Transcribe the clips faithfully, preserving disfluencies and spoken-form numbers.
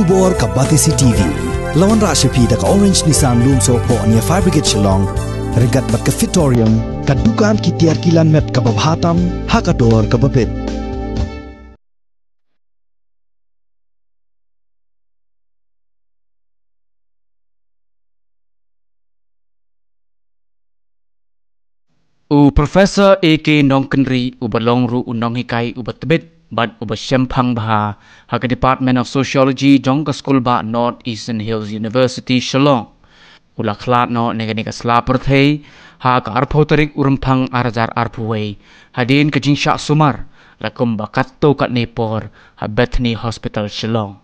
Khubor ka Batesi T V. La wanrah sha phi da ka Orange Nissan Lumsohphoh near Fire Brigade Shillong. Ryngkat bad ka Fitorium, ka dukan ki tiar ki lan met kaba bha tam ha ka dor kaba bit. U Professor A K Nongkynrih, uba long ruh u nonghikai uba tbit bad uba shemphang bha ha ka Department of Sociology jong ka Skulbah North Eastern Hills University, Shillong, u la khlad noh na kane ka sla pyrthei ha ka arphew tarik u Rymphang ar hajar arphew wei, hadien ka jingshah sumar la kumba katto katne por ha Bethany Hospital, Shillong.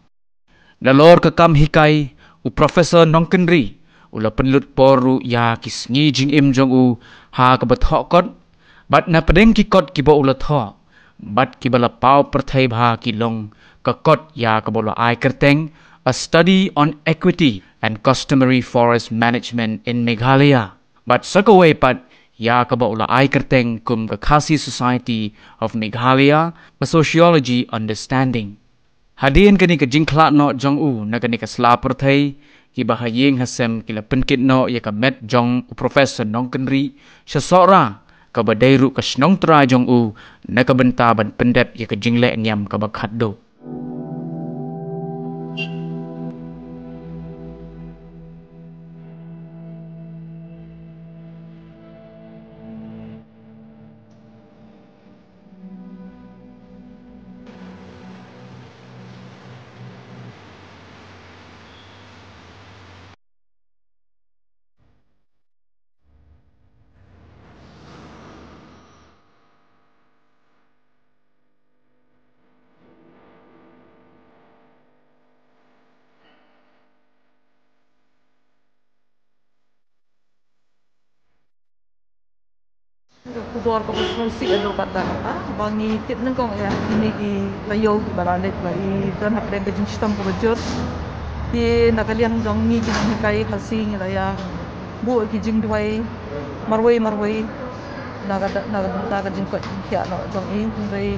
Nalor ka kam hikai, u Professor Nongkynrih u la pynlut por ruh ïa ki sngi jingim jong u ha kaba thoh kot, bad na pdeng ki kot kiba u la thoh bad kiba la paw pyrthei bha ki long ka kot ïa kaba u la ai kyrteng A Study on Equity and Customary Forest Management in Meghalaya, bad sa kawei pat ïa kaba u la ai kyrteng kum ka Khasi Society of Meghalaya: A Sociology Understanding. Hadien kane ka jingkhlad noh jong u na kane ka sla pyrthei, kiba ha ïing ha sem ki la pynkit noh ïa ka met jong u Professor Nongkynrih sha Sohra, kaba dei ruh ka shnong trai jong u, na ka bynta ban pyndep ïa ka jingleh niam kaba khatduh. Ka khubor kaba sngewsih ïa ka bynta kata ba ngi tip nyngkong ïa kine ki taïew kiba la leit ba i don hapdeng ka jingshitom kaba jur. Te na ka liang jong ngi ki nonghikai Khasi ngi la ïa buh ki jingduwai marwei marwei na ka, na ka bynta ka jingkoit jingkhiah noh jong i, hynrei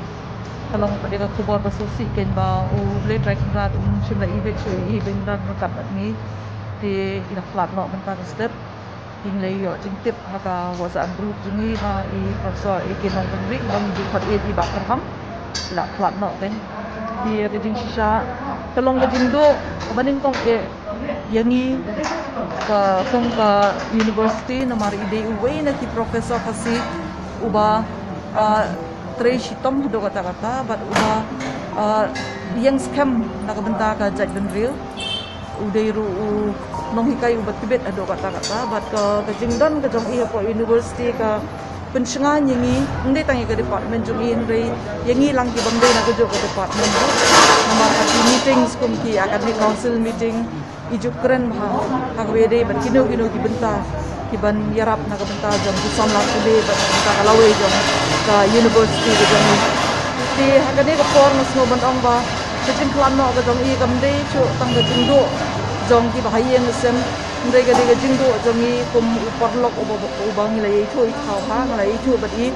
ka long pat ka khubor ba sngewsih kein ba U Blei Trai Kynrad um shym la ïeit shuh ïa i ba in dang ryngkat bad ngi. Te i la khlad noh mynta ka step. Ngi la ïoh jingtip ha ka WhatsApp group jong ngi ba i Professor A K Nongkynrih ba ngi ju khot ïa i Bah Kyrham, i la khlad noh kein. Te ka jingshisha ka long ka jingduh kaba nyngkong eh ïa ngi ka, kum ka university, namar i dei uwei na ki professor Khasi uba, ah, trei shitom haduh katta katta bad uba, ah, ïeng skhem na ka bynta ka jaitbynriew. U dei ruh u nonghikai uba tbit haduh katta katta bad ka, ka jingdon ka jong i hapoh university ka pynshngaiñ ïa ngi, ym dei tang ïa ka department jong i hynrei ïa ngi lang ki bym dei na kajuh ka department ruh. Namar ha ki meetings kum ki academic council meeting i ju kren bha ha kaba ïadei bad kino kino ki bynta ki ban ïarap na ka bynta jong ki samla pule bad na ka bynta ka lawei jong ka university ka jong i. Te ha kane ka por nga sngew ban ong ba ka jingkhlad noh ka jong i kam dei shuh tang ka jingduh jong kiba ha ïing ha sem, hynrei ka dei ka jingduh jong i kum u paralok uba, uba ngi la ïathuh ïathuh ha, ngi la ïathuh bad i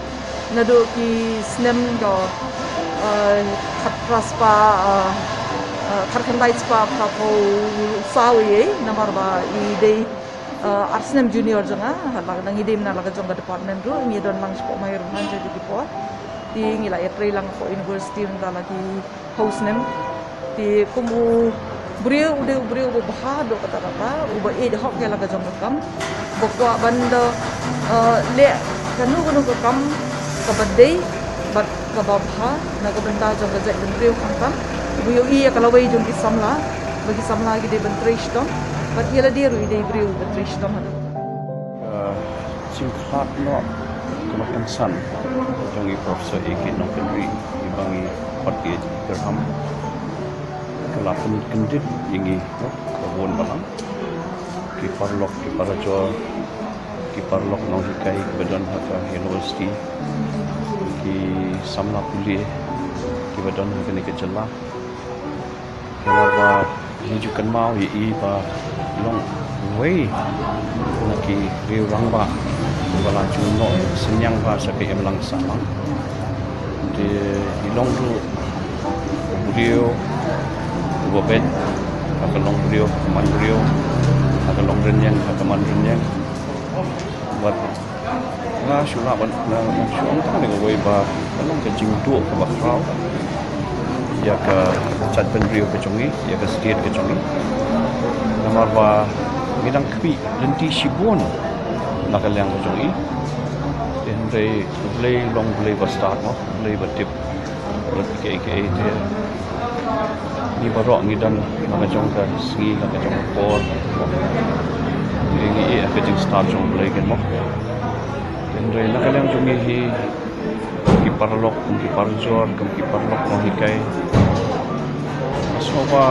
naduh ki snem ka, eh, khatphra spah, eh, eh, khatkhyndai spah phraphew saw ïa i, namar ba i dei, eh, ar snem junior jong nga, ha la ka dang i dei mynta la ka jong ka department ruh, ngi don lang shapoh Mawryngkneng jong ki por. Te ngi la ïatrei lang hapoh university mynta la ki phew snem. Te kum u briew u dei u briew uba bha haduh katta katta, uba ïeit hok ïa la ka jong ka kam, uba kwah ban da, eh, leh kano kano ka kam kaba dei bad kaba bha na ka bynta jong ka jaitbynriew khamtam. Uba ïohi ïa ka lawei jong ki samla ba ki samla ki dei ban trei shitom bad ïa lade ruh i dei briew uba trei shitom haduh. Ka jingkhlad noh kaba kongsan jong i Professor A K Nongkynrih, i ba ngi khot ïa i Kyrham, ka la pynkyndit ïa ngi, noh, ka bun balang. Ki paralok, ki parajor, ki paralok nonghikai kiba don ha ka university, ki samla pule kiba don ha kane ka jylla. Namar ba ngi ju kynmaw ïa i ba long uwei na ki riew rangbah uba la ju noh synñiang bha sha ka imlang sahlang. Te i long ruh u briew uba beit Ha ka long briew, ka man briew, ha ka long rynïeng, ha ka man rynïeng. Bad nga shu lah ban, nga, nga shu ong tang ne kawei ba ka long ka jingduh kaba khraw ïa ka jaitbynriew ka jong ngi, ïa ka state ka jong ngi. Namar ba ngi dang khmih lynti shibun na ka liang ka jong ngi. Te hynrei U Blei long Blei ba stad mo, Blei ba tip. Bad kiei kiei te ngi baroh ngi don ha ka jong ka sngi, ha ka jong ka por. Ngi ïohi ïa ka jingstad jong U Blei ken mo. Te hynrei na ka liang jong ngi hi, kum ki paralok, kum ki parajor, kum ki paralok nonghikai, nga sngew ba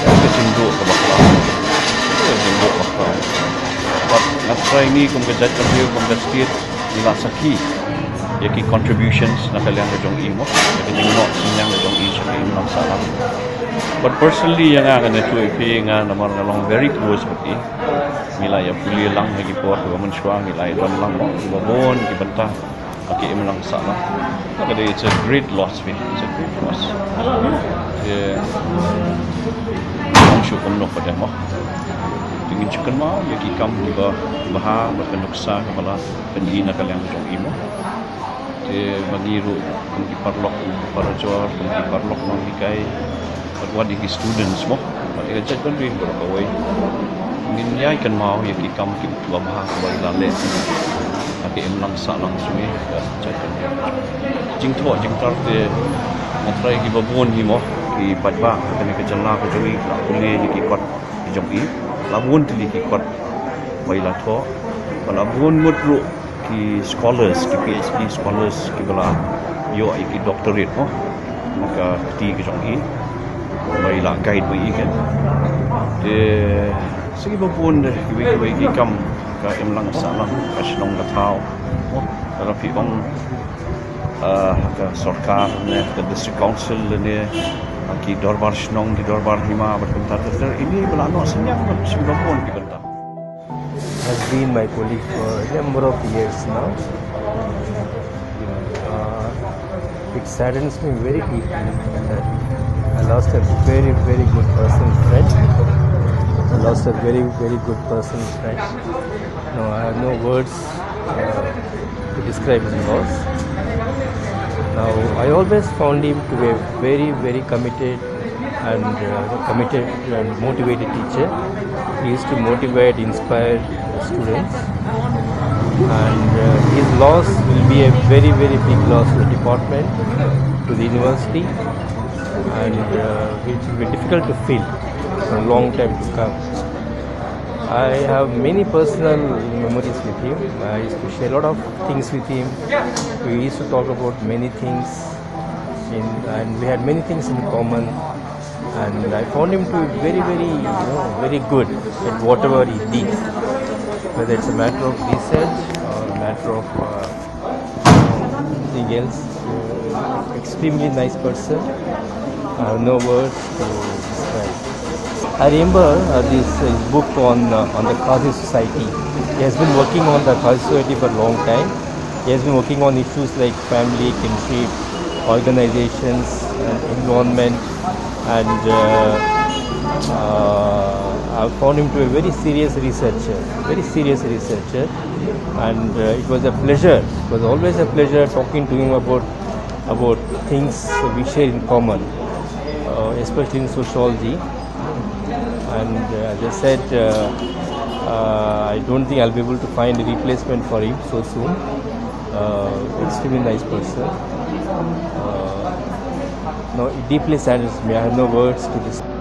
ka jingduh kaba khraw, ka jingduh kaba khraw. Bad nga try ngi kum ka jaitbynriew, kum ka state, ngi la sakhi ïa ki contributions na ka liang ka jong i mo, ïa ka jingnoh synñiang ka jong i sha ka imlang sahlang. But personally ïa nga, ngan ïathuh ïa phi, nga namar nga long very close bad i. Ngi la ïa pule lang ha ki por kiba mynshuwa, ngi la ïa don lang mo kiba bun ki bynta ha ka imlang sahlang. Nga ka dei, it's a great loss, phi, it's a great loss. Te ym shu kumno pat mo. Te ngin shu kynmaw ïa ki kam kiba bha bad ka nuksa kaba la pynjia na ka liang jong i mo. Te ma ngi ruh kum ki paralok, kum ki parajor, kum ki paralok nonghikai, bad wat ïa ki students mo, bad ïa ka jaitbynriew baroh kawei, ngin ïai kynmaw ïa ki kam kiba bha kiba i la leh ha ka imlang sahlang jong i, ka jaitbynriew. Jingthoh jingtar te nga trai kiba bun hi mo, ki paidbah ha kane ka jylla ka jong i ki la pule ïa ki kot ki jong i, la bun tylli ki kot ba i la thoh, ba la bun ngut ruh ki scholars, ki PhD scholars kiba la ïoh ïa ki doctorate mo na ka kti ka jong i, ba i la guide ba i ken. Te sa kiba bun de kiwei kiwei ki kam, ka imlang sahlang, ka shnong ka thaw mo, ka la phi ong, ah, ka sorkar ne, ka district council ne, ah, ki dorbar shnong, ki dorbar hima bad kumta ter ter, ine ba la noh synñiang bad sa kiba bun ki bynta. Has been my colleague for a number of years now. Uh, it saddens me very deeply that I lost a very, very good personal friend. I lost a very, very good personal friend. No, I have no words, uh, to describe his loss. Now, I always found him to be a very, very committed and, uh, committed and motivated teacher. He used to motivate, inspire the students. And, uh, his loss will be a very, very big loss to the department, to the university, and, uh, it will be difficult to fill for a long time to come. I have many personal memories with him. I used to share a lot of things with him. We used to talk about many things, in, and we had many things in common. And I found him to be very, very, you know, very good at whatever he did. Whether it's a matter of research or a matter of, uh, anything else. Extremely nice person. I have no words to describe. I remember, uh, this, uh, book on, uh, on the Khasi society. He has been working on the Khasi society for a long time. He has been working on issues like family, kinship, organizations, and environment. And, uh, uh, I found him to be a very serious researcher, very serious researcher. And, uh, it was a pleasure. It was always a pleasure talking to him about, about things we share in common, uh, especially in sociology. And, uh, as I said, uh, uh, I don't think I'll be able to find a replacement for him so soon. Uh, extremely nice person. Uh, no, it deeply saddens me. I have no words to describe.